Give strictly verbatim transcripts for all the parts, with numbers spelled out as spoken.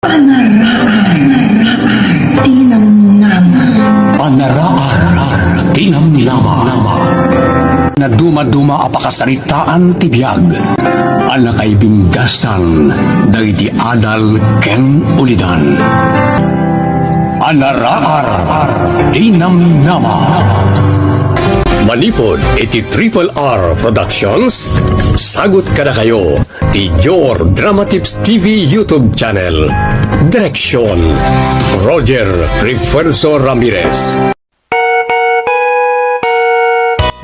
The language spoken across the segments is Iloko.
Panaraar ti namnama. Panaraar ti namnama. Nadumaduma a pakasaritaan ti biag a nakaibinggasan dagiti adal ken ulidan. Panaraar ti namnama. Manipud iti Triple R Productions, sagut kadakayo ti Jor Dramatips T V YouTube channel. Direksyon, Roger Refuerzo Ramirez.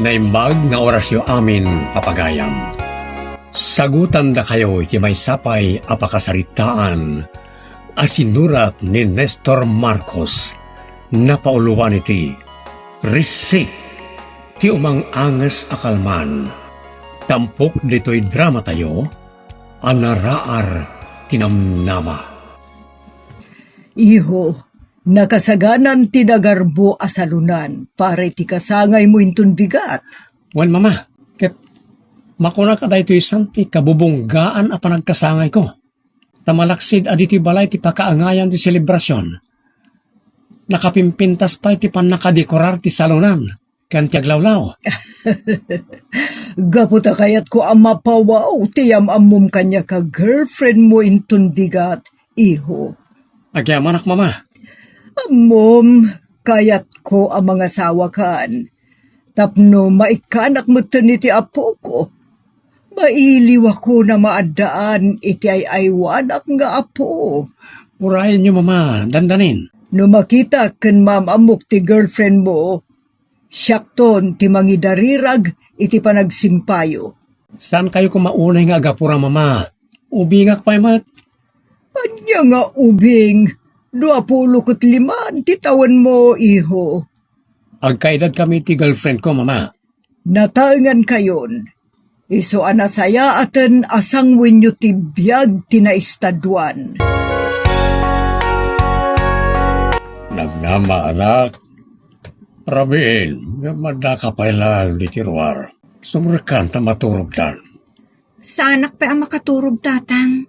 Naimbag nga orasyo amin, papagayam. Sagutandakayo iti maysa pay a pakasaritaan a sinurat ni Nestor Marcos, napauluan iti Risi ti Umang-anges a Kalman. Tampok ditoy dramatayo, Panaraar ti namnama. Iho, nakasaganan ti nagarbo a salonan para iti kasangaymo inton bigat. Wen, Mama, ket makunak a daytoy san ti kabubunggaan a panagkasangayko. Ta malaksid a ditoy balay ti pakaangayan ti selebrasion, nakapimpintas pay ti pannakadekorar ti salonan ken ti aglawlaw. Gapu ta kayatko a mapawaw ti yam-ammom kaniak a girlfriendmo inton bigat, iho. Agyamanak, Mama. Ammom, kayatko a mangasawakan. Tapno maikkanak metten iti apoko. Mailiwakon a maaddaan iti ay-aywanak nga apo. Urayenyo, Mama, dandanin. No makitak ken maam-ammok ti girlfriendmo, siakton ti mangidarirag iti panagsimpayo. Saankayo koma unay nga agapura, Mama? Ubingak pay met. Ania nga ubing? Dua pulo ket lima ti tawenmo, iho. Agkaedadkami ti girlfriendko, Mama. Nataengankayon. Isu a nasayaaten a sangwenyo ti biag ti naistaduan. Namnama, anak. Rabiin, ngem addaka pay laeng ditoy ruar. Sumrekkan ta maturogtan. Saanak pay a makaturog, Tatang.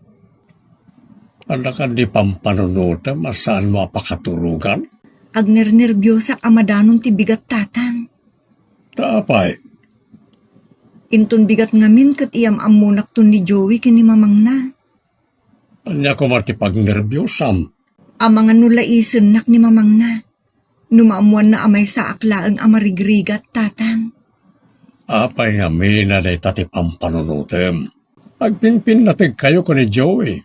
Adda kadi pampanunotem a saanmo a pakaturogan? Agnernerbiosak a madanon ti bigat, Tatang. Ta apay? Inton bigat ngamin ket iyam-ammonakton ni Joey ken ni mamangna. Ania koma ti pagnerbiosam? Amangan no laisennak ni mamangna. No maammoanna a maysaak laeng a marigrigat, Tatang. Apay ngamin a dayta ti pampanunotem? Agpinpinnategkayo ken ni Joey.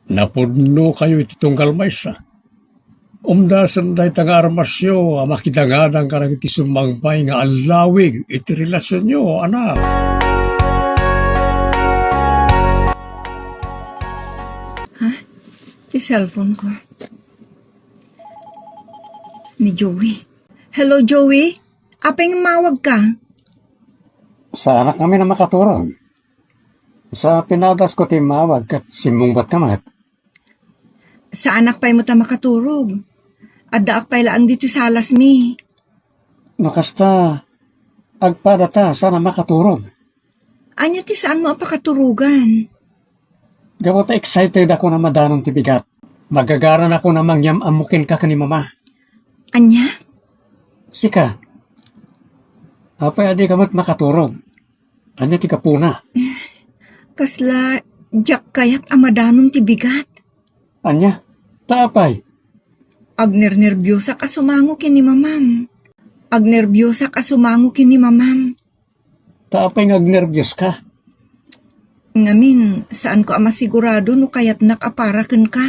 Napudnokayo iti tunggal maysa. Umdasen dayta nga armasyo a makidangadang kadagiti sumangpay nga allawig iti relasionyo, anak. Ha? Ti cellphone ko. Ni Joey. Hello, Joey? Apay nga mawag ka? Saanak ngamin a makaturog. Sa pinadasko ti mawag ket simmungbat ka met. Saanak pay met a makaturog. Addaak pay laeng ditoy salasmi. No kasta, agpada ta saan a makaturog. Ania ti saanmo a pakaturogan? Gapu ta excited ako a madanon ti bigat. Magagaran ako a mangyam-ammo kenka ken ni Mama. Ania? Sika, apay a dika met makaturog? Ania ti gapuna? Kasla diak kayat a madanon ti bigat. Ania? Ta apay? Agnernerbiosak a sumango ken ni Mamam. Agnerbiasak a sumango ken ni Mamam. Ta apay nga agnerbios ka? Ngamin, saanko a masigurado no kayatnak a para kenka.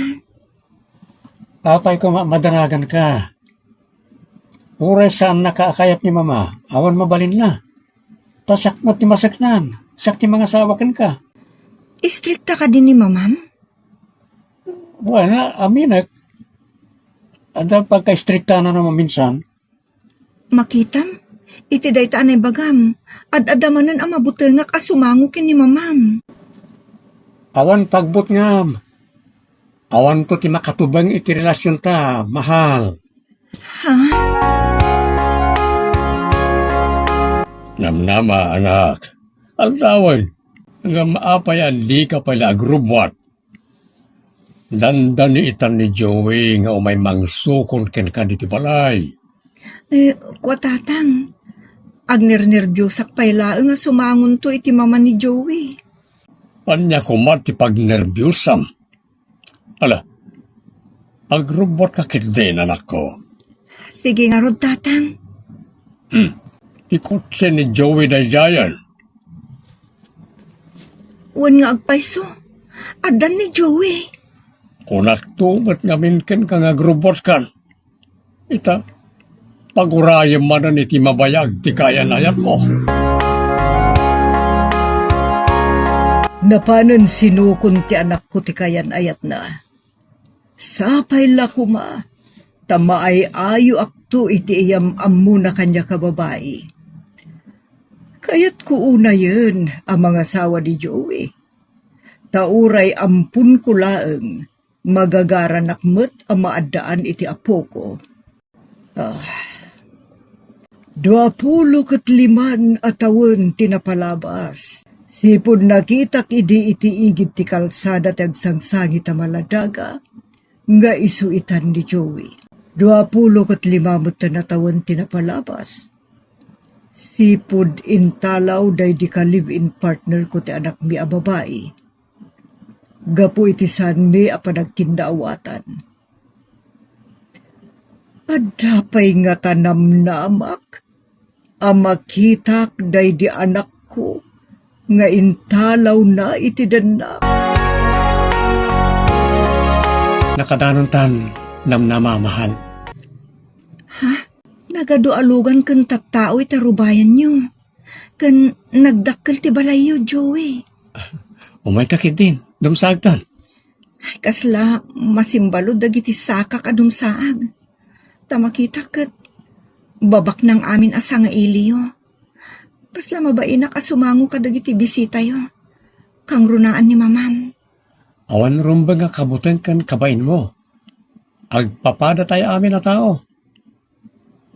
Apay koma a madanagan ka? Uray saannaka a kayat ni Mama, awan mabalinna. Ta siak met ti maseknan, siak ti mangasawa kenka. Istrikta kadi ni Mamam? Wen, aminek. Adda pagkaistriktanan a maminsan. Makitam, iti dayta a naibagam, ad-adda manen a mabutengak a sumango ken ni Mamam. Awan pagbutngam. Awanto ti makatubeng iti relasionta, mahal. Ha? Namnama, anak. Aldawen, ngem apay a dika pay la agrubbuat? Dandani itan ni Joey nga umay mangsukon kenka ditoy balay. Eh, kua, Tatang, agnernerbiosak pay laeng a sumangonto iti mama ni Joey. Ania koma ti pagnerbiosam? Ala, agrubbuatka ketdin, anakko. Sige ngarud, Tatang. Hmm. Ti kotse ni Joey daydiayen. Wen nga agpayso, addan ni Joey. Kunakto met ngamin kenka nga agrubbuatkan. Ita, pagurayem manen iti mabayag ti kayan-ayatmo. Napanen sinukon ti anakko ti kayan-ayatna. Sapay la koma, ta maay-ayoakto iti iyam-ammona kaniak a babai. Kayatko unayen a mangasawa ni Joey. Ta uray amponko laeng, magagaranak met a maaddaan iti apoko. Ah. Duapulo ket liman a tawen ti napalabas. Sipud nakitak idi iti igid ti kalsada ti agsangsangit a maladaga, nga isu itan ni Joey. Duapulo ket lima met a tawen ti napalabas. Sipud intalaw daydi ka live-in partner ko ti anakmi a babai. Gapu iti saanmi a panagkinnaawatan. Adda pay ngata namnamak a makitak daydi anakko nga intalawna iti dennak. Nakadanontan, namnama, mahal. Ha? Nagadu a lugan ken tattao iti rubayanyo. Ken nagdakkel ti balayyo, Joey. Umayka ketdin, dumsaagtan. Ay, kasla masimbalud dagiti sakak a dumsaag. Ta makitak ket babaknang amin a sangailiyo. Kasla mabainak a sumango kadagiti bisitayo. Kangrunaan ni Mamam. Awan rumbeng a kabuteng ken kabainmo. Agpapadatay amin a tao.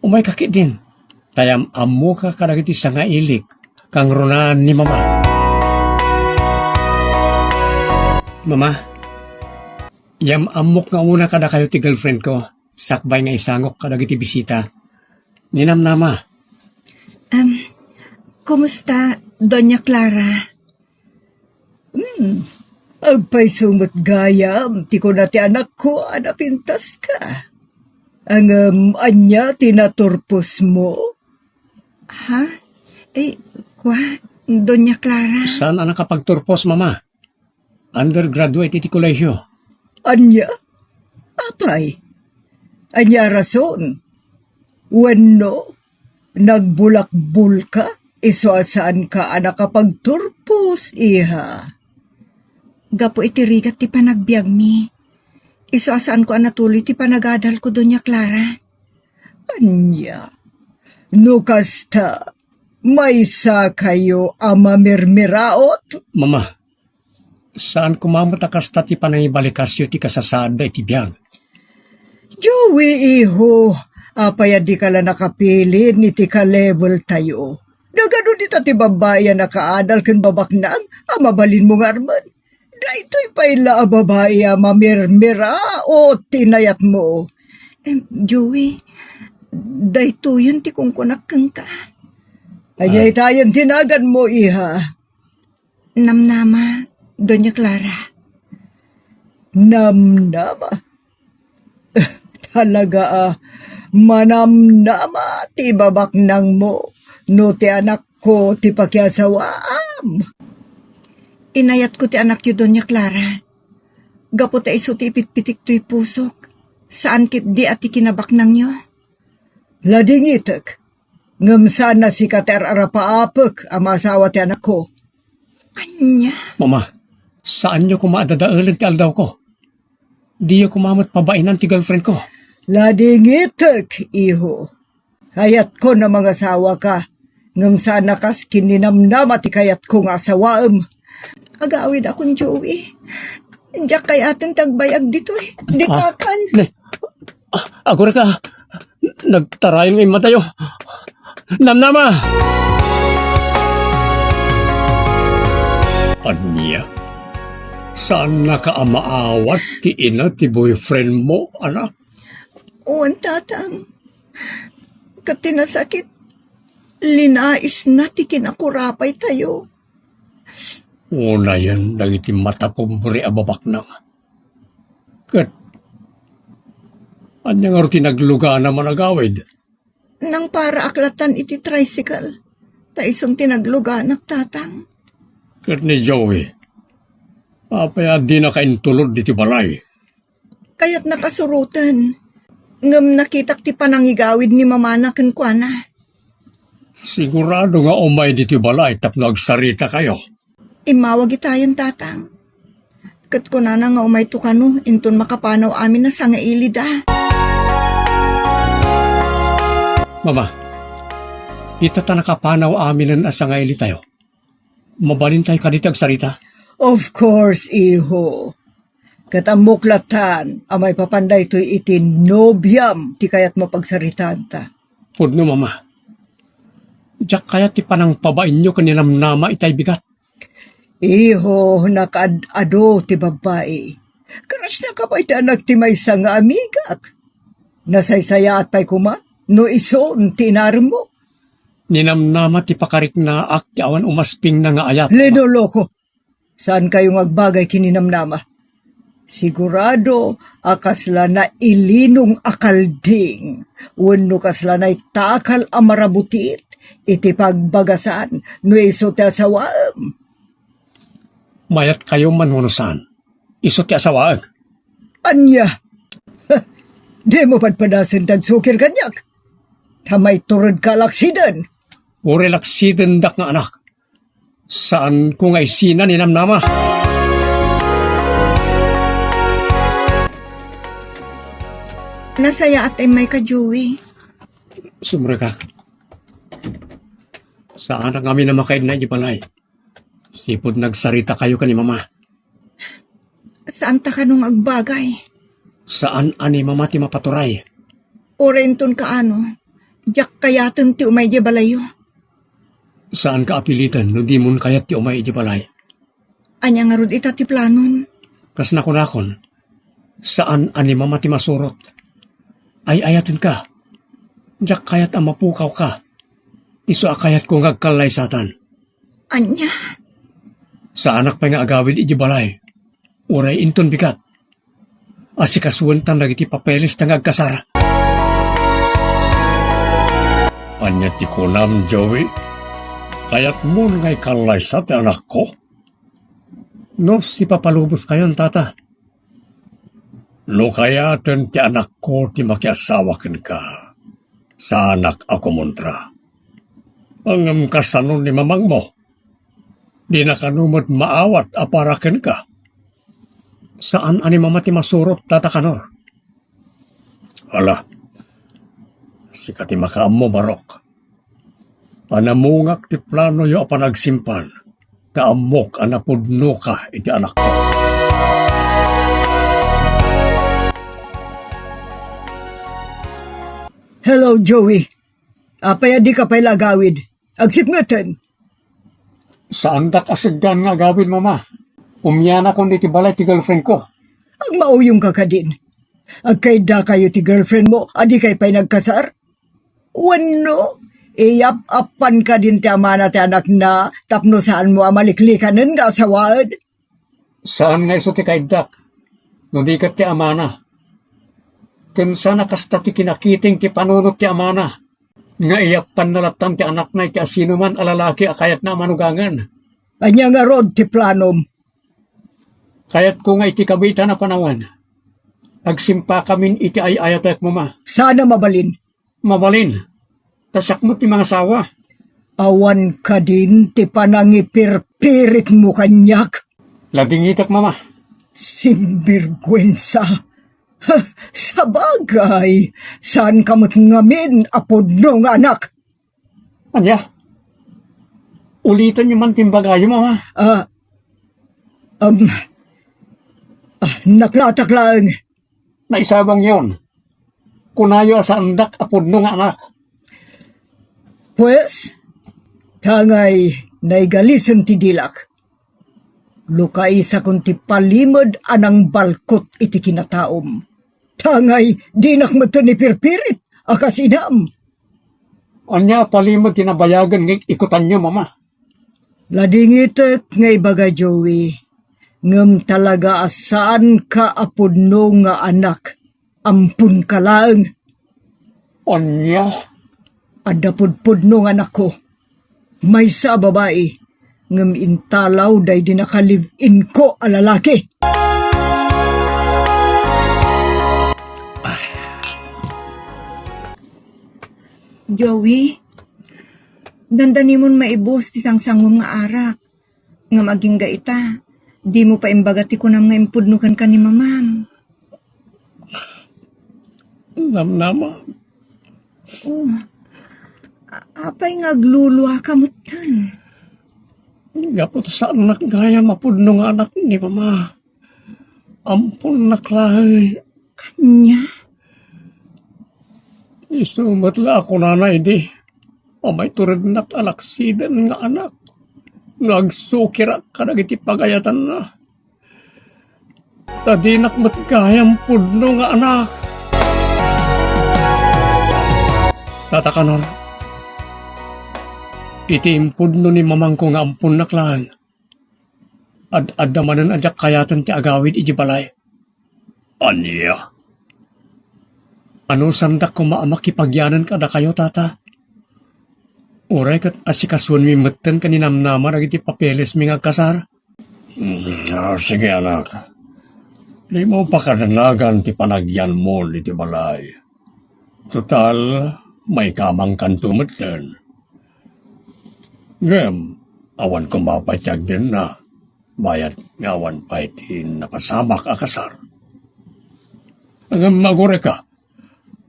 Umayka ketdin, ta yam-ammoka kadagiti sangailik kangrunaan ni Mama. Mama, yam-ammok nga umuna kadakayo ti girlfriend ko, sakbay nga isangok kadagiti bisita. Ninamnama. Em, kumusta, Doña Clara? Hmm, agpayso met gayam ti kuna ti anakko a napintaska. Ngem ania ti naturposmo? Ha? Eh, kua, Doña Clara? Saan a nakapagturpos, Mama? Undergraduate iti kolehiyo. Ania? Apay? Ania a rason? Wenno, nagbulakbulka, isu a saanka a nakapagturpos, iha? Gapu iti rigat ti panagbiagmi, isu a saanko a natuloy ti panagadalko, Doña Clara. Ania? No kasta, maysakayo a mamirmiraot? Mama, saan koma met a kasta ti panangibalikasyo iti kasasaadda iti biag. Joey, iho, apay a dika la nakapilin iti ka-level tayo? Nagano dita ti babbai a nakaadal ken babaknang a mabalinmo nga armen? Daytoy pay la a babai a mamirmiraot ti inayatmo. Em, Joey, daytoyen ti kunkunak kenka. Ania itayen ti naganmo, iha? Namnama, Doña Clara. Namnama? Talaga a manamnama ti babaknangmo no ti anakko ti pakiasawaam. Inayatko ti anakyo, Doña Clara. Gapu ta isu ti ipitpitik toy pusok, saan ketdi a ti kinabaknangyo. Ladingitek, ngem saan a sika ti ar-arapaapek a maasawa ti anakko. Ania? Mama, saanyo koma a dadaelen ti aldawko. Diyo koma met pabainan ti girlfriend ko. Ladingitek, iho. Kayatko a mangasawaka, ngem saan a kas ken ni namnama ti kayatko nga asawaem. Agawidakon, Joey. Diak kayat ti agbayag ditoy. Dikakan. Ah, ne. Ah, agurayka. Nagtarayon nga immatayo. Namnama! Ania? Saannaka a maawat ti ina ti boyfriend mo, anak? Wen, Tatang. Ket ti nasakit, linaisna ti kinakurapay tayo. Unayen dagiti matapobre a babaknang. Ket ania ngarud ti naglugana man agawid? Nangparaak latan iti tricycle, ta isun ti nagluganak, Tatang. Ket ni Joey, apay a dinaka intulod ditoy balay? Kayatnak a suroten, ngem nakitak ti panangigawid ni mamana kenkuana. Sigurado nga umay ditoy balay tapno agsaritakayo. Immawag itayon, Tatang. Ket kunana nga umayto kano inton makapanaw amin a sangailida. Mama, ita ta nakapanaw aminen a sangailitayo, mabalintayo kadi ti agsarita? Of course, iho. Ket ammok latan a maipapan daytoy iti nobiam ti kayatmo a pagsaritaanta. Pudno, Mama. Diak kayat ti panangpabainyo ken ni Namnama itay bigat. Iho, nakaad-ado ti babbai. Crush-na ka pay ti anak ti maysa nga amigak. Nasaysayaat pay koma no isun ti inaremmo. Ni Namnama ti pakariknaak ti awan umaspingna nga ayat, Mama. Linoloko. Saankayo nga agbagay ken ni Namnama. Sigurado a kasla nailinong a kalding wenno kasla naitakal a marabutit iti pagbagasan no isu ti asawaem. Mayatkayo man wenno saan, isu ti asawaek. Ania? Dimo padpadasen ti agsukir kaniak? Ta maituredka a laksiden. Uray laksidendak nga anak. Saanko nga isina ni Namnama. Nasayaat a immayka, Joey. Sumrekak. Saanak ngamin a makaidna iti balay. Sipud nagsaritakayo ken ni Mama. Saanta kano nga agbagay? Saan a ni Mama ti mapaturay. Uray inton kaano, diak kayaten ti umay idiay balayyo. Saanka a piliten no dimon kayat ti umay idiay balay. Ania ngarud ita ti planom? Kas nakunakon, saan a ni Mama ti masurot. Ay-ayatenka. Diak kayat a mapukawka. Isu a kayatko nga agkallaysatan. Ania? Saanak pay nga agawid idiay balay. Uray inton bigat. Asikasuenta dagiti papeles ta nga agkasar. Ania ti kunam, Joey? Kayatmon nga ikallaysa ti anakko? No sipapaluboskayon, Tata. No kayaten ti anakko ti makiasawa kenka, saanak a kumontra. Ngem kasano ni mamangmo? Dina kano met maawat a para kenka? Saan a ni Mama ti masurot, Tata Kanor? Ala, sika ti makaammo, Barok. Panamungak ti planoyo a panagsimpan, ta ammok a napudnoka iti anakko. Hello, Joey. Apay a dika pay la agawid? Agsipngeten. Saandak a seggan nga agawid, Mama. Umianakon iti balay ti girlfriendko. Agmauyongka kadin. Agkaiddakayo ti girlfriendmo a dikay pay nagkasar? Wenno, iyap-appan kadin ti amana ti anakna tapno saanmo a maliklikanen nga asawaen? Saan nga isu ti kaiddak, no di ket ti amana. Ken saan a kasta ti kinakiting ti panunot ti amana, nga iyappanna lattan ti anakna iti asinoman a lalaki a kayatna a manugangan. Ania ngarud ti planom? Kayatko nga iti kabiitan a panawen, agsimpakamin iti ay-ayatek, Mama. Saan a mabalin. Mabalin, ta siak met ti mangasawa. Awan kadin ti panangipirpiritmo kaniak? Ladingitek, Mama. Sinbirgwensa. Ha, sabagay, saanka met ngamin a pudno nga anak. Ania? Ulitenyo man ti imbagayo, Mama. Ah, um, ah, naklatak laeng. Naisabangyon. Kunayo a saandak a pudno nga anak. Pues, tangay naigalisen ti dilak. Lukaisakon ti palimed a nangbalkot iti kinataom. Ta ngay, dinak metten ipirpirit a kas inam. Ania a palimed ti nabayagen nga ikutanyo, Mama? Ladingitek nga ibaga, Joey, ngem talaga a saanka a pudno nga anak, amponka laeng. Ania? Adda pudpudno nga anakko. Maysa a babai, ngem intalaw daydi naka-live-in ko a lalaki. Joey, dandanimon maibus ti sangsangom nga arak. Ngem agingga ita, dimo pay imbaga ti kunam nga impudno kenka ni mamam. Namnama. Oh, a-, apay nga agluluaka metten? Gapu ta saannak gayam a pudno nga anak ni Mama. Amponnak laeng. Ania? Isu met la a kunana idi, a maiturednak a laksiden nga anak no agsukirak kadagiti pagayatanna. Ta dinak met gayam pudno nga anak. Tata Kanor, iti impudno ni mamangko nga amponnak laeng, ad-adda manen a diak kayaten ti agawid iti balay. Ania? Anusandak koma a makipagyanan kadakayo, Tata. Uray ket asikasuenmi metten ken ni Namnama dagiti papelesmi nga agkasar. Hmm, ah, sige, anak. Dimo pakadanagan ti panagyanmo ditoy balay. Total, maikamangkanto metten. Ngem, awan koma pay ti agdenna, bayat nga awan pay ti napasamak a kasar. Ngem agurayka,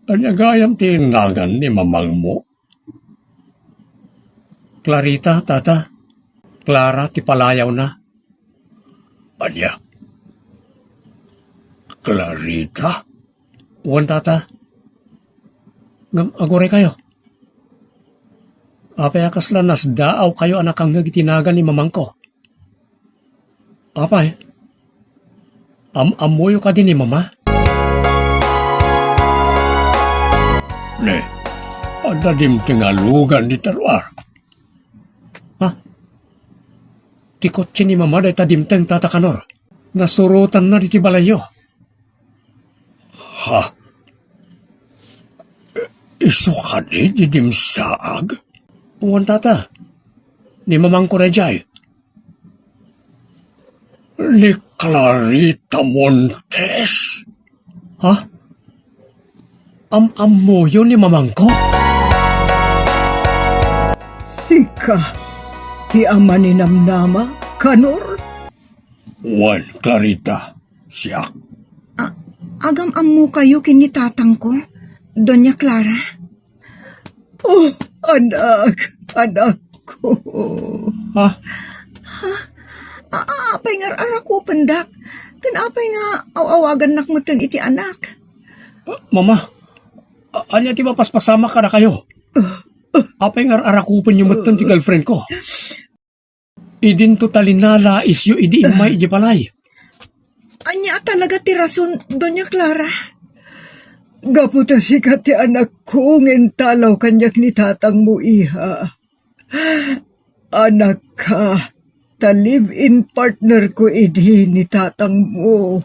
ania gayam ti nagan ni mamangmo? Clarita, Tata. Clara ti palayawna. Ania? Clarita? Wen, Tata. Ngem aguraykayo. Apay a kasla nasdaawkayo a nakangngeg iti nagan ni mamangko? Apay, am-ammoyo kadi ni Mama? Ne, adda dimteng a lugan dita ruar. Ha? Ti kotse ni Mama dayta dimteng, Tata Kanor. Nasurotanna ditoy balayyo. Ha? Isu kadi ti dimsaag? Wen, Tata. Ni mamangko daydiay. Ni Clarita Montes? Ha? Am-ammoyo ni mamangko? Sika ti ama ni Namnama, Kanor? Wen, Clarita, siak. A-, agam-ammokayo ken ni tatangko, Doña Clara? Oh, anak, anakko. Ha? Ha? A-, a-, apay nga ar-arakupendak? Ken apay nga aw-awagannak metten iti anak? Ah, Mama, a-, ania ti mapaspasamak kadakayo? Apay nga ar-arakupenyo metten ti girlfriend ko? Idinto ta linalaisyo idi immay idiay balay. Ania a talaga ti rason, Doña Clara? Gapu ta sika ti anakko nga intalaw kaniak ni tatangmo, iha. Anakka, ta live-in partner ko idi ni tatangmo.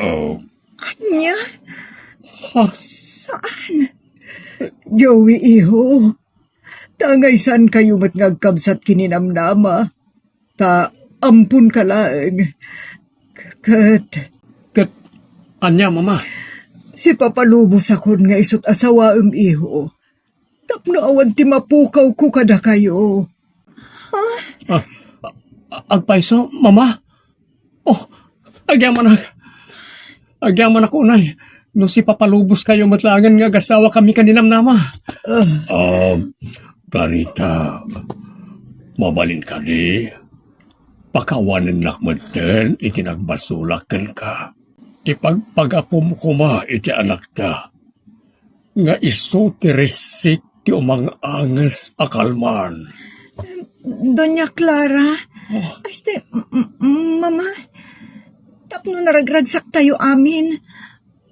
Oh. Ania? Ha? Saan? Joey, iho. Ta angaysankayo met nga agkabsat ken ni Namnama, ta amponka laeng. Ket Ket ania, Mama? Sipapalubosakon nga isut' a sawaem, iho, tapno awan ti mapukawko kadakayo. Ah, a-, agpayso, Mama? Oh, agyamanak. Agyamanak unay no sipapaluboskayo met laengen nga agasawakami ken ni Namnama. Ah. Ah, Clarita, mabalin kadi, pakawanennak metten iti nagbasolak kenka. Ipagpagapom koma iti anakta nga isu ti ressik ti umang-anges a kalman. Doña Clara, Ay, ste, m- m- mama, tapno naragragsaktayo amin,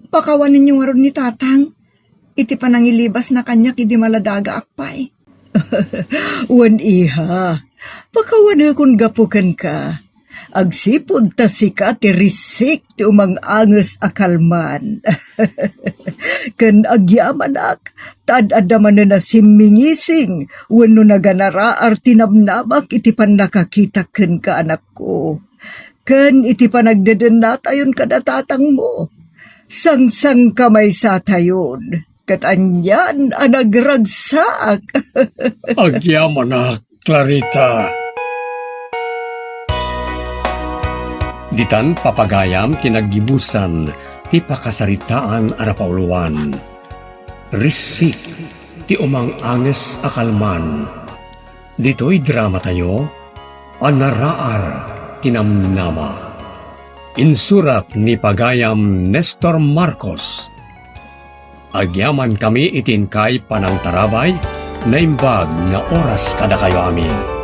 pakawanenyo ngarud ni tatang iti panangilibasna kaniak idi maladagaak pay. Wen, iha, pakawanekon gapu kenka. Agsipud ta sika ti risik ti umang-anges a kalman. Ken agyamanak, ta ad-adda manen a simmingising wenno naganaraar ti namnamak iti pannakakitak kenka, anakko, ken iti panagdedennatayon kada tatangmo. Sangsangkamaysatayon, ket anian a nagragsak. Agyamanak, Clarita. Ditan papagayam ti naggibusan ti pakasaritaan a napauluan. Risik ti umang-anges a kalman. Ditoy dramatayo, a naraar ti namnama. Insurat ni pagayam Nestor Marcos. Agyamankami iti inkay panangtarabay, naimbag nga oras kadakayo amin.